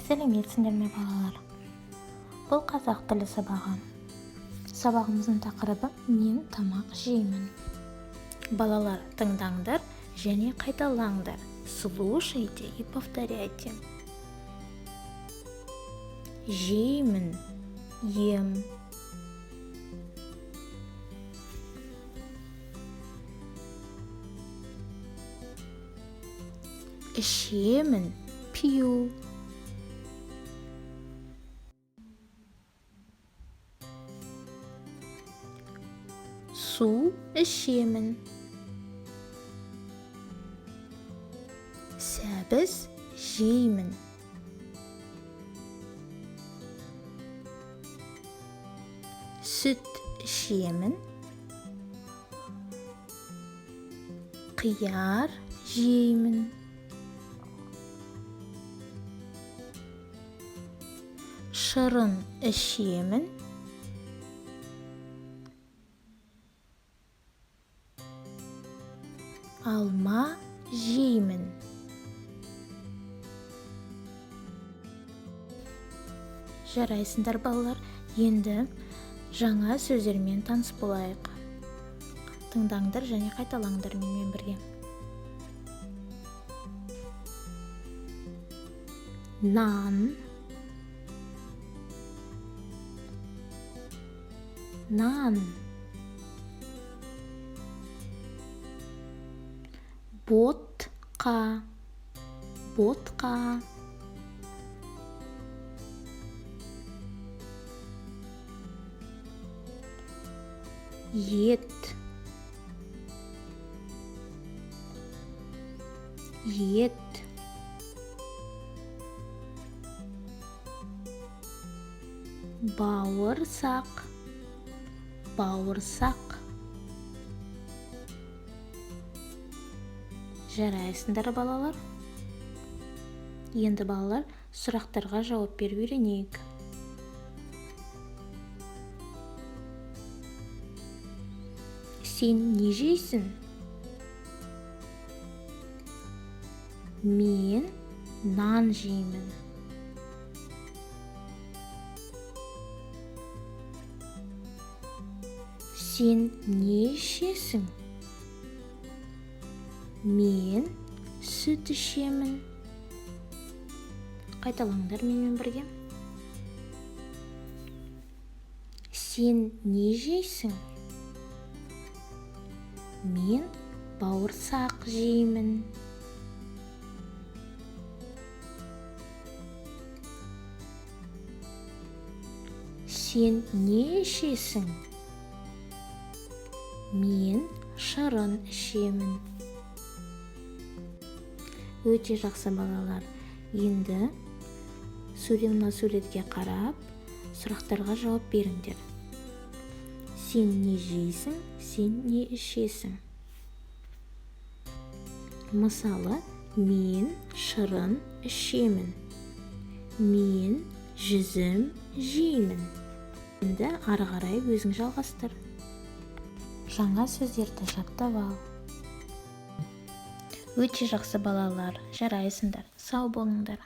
Сәлеметсіңдер ме, балалар! Бұл қазақ тілі сабағы. Сабағымыздың тақырыбы: «Мен тамақ жеймін». Балалар, тыңдаңдар және қайталаңдар. Слушайте и повторяйте. Жеймін — ем. Ішемін — пью. Су ішемін. Сәбіз жеймін. Сүт ішемін. Қияр жеймін. Шырын ішемін. Алма жеймін. Жарайсыңдар, балалар! Енді жаңа сөздермен таныс болайық. Тыңдаңдар және қайталаңдар менімен бірге. Нан, нан. Ботқа, ботқа. Ет, ет. Бауырсақ, бауырсақ. Жарайсыңдар, балалар! Енді, балалар, сұрақтарға жауап беріп үйренейік. Сен не жейсің? Мен нан жеймін. Сен не ішесің? Мен сүт ішемін. Қайталаңдар менімен бірге. Сен не жейсің? Мен бауырсақ жеймін. Сен не ішесің? Мен шырын ішемін. Өте жақсы, балалар! Енді мына суретке қарап, сұрақтарға жауап беріңдер. Сен не жейсің? Сен не ішесің? Мысалы, мен шырын ішемін. Мен жүзім жеймін. Енді ары қарай өзің жалғастыр. Жаңа сөздерді жаттап ал. Өте жақсы, балалар, жарайсыңдар! Сау болыңдар!